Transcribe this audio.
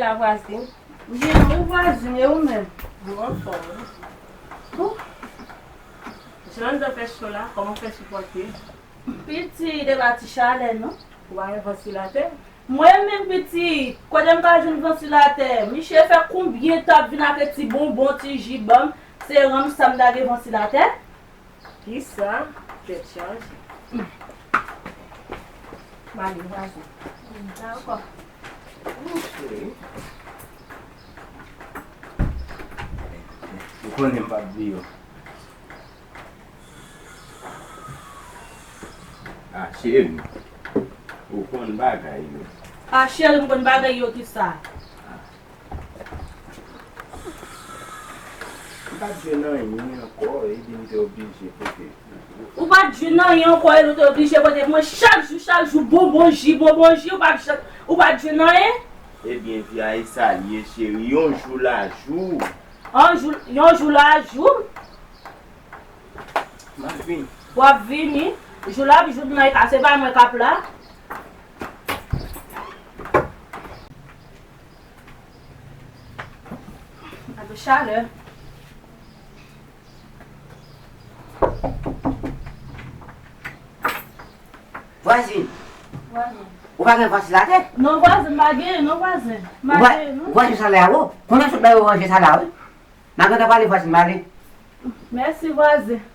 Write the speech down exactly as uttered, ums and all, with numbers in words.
La vwazin. Byen, wi vwazin, e ou menm? Mwen anfòm, wi. Bon. Jan anndan fè cho la, kòman w fè sipòte? Pitit, e pa ti chalè, non. Ou pa gen vantilatè? Mwen menm, pitit, kote m ka jwenn vantilatè? Miche fè konbyen tan ap vin ak ti bonbon, ti ji ban m, se ranm sa m ta gen vantilatè? Kisa? Tèt chaje. M ale vwazin. Dakò. Cheri. Ou konnen m p ap bliye w. Ah, cheri. Ou konn bagay yo. Ah, cheri, m konn bagay yo kisa? M pa t jwenn anyen ankò, epi m te oblije pote. Ou pa t jwenn anyen ankò, epi w te oblije pote pou mwen chak jou, chak jou, bonbon ji, bonbon ji, ou pa t jwenn, ou pa t jwenn anyen? Ebyen, vi a e sa l ye, cheri, yon jou la jou. Yon jou, yon jou la jou? M ap vini. W ap vini? Jou la ap jou nan e ka, se pa mwen k ap la. Gade chalè. Vwazin, vwazin, ou pa gen vantilatè? Non, vwazin, m pa genyen, non, vwazin. M pa genyen, non. Vwazin, chalè a wo. Konnen sot la yo ranje sa la, wi. M a gentan pale vwazin, m ale. Mèsi, vwazin.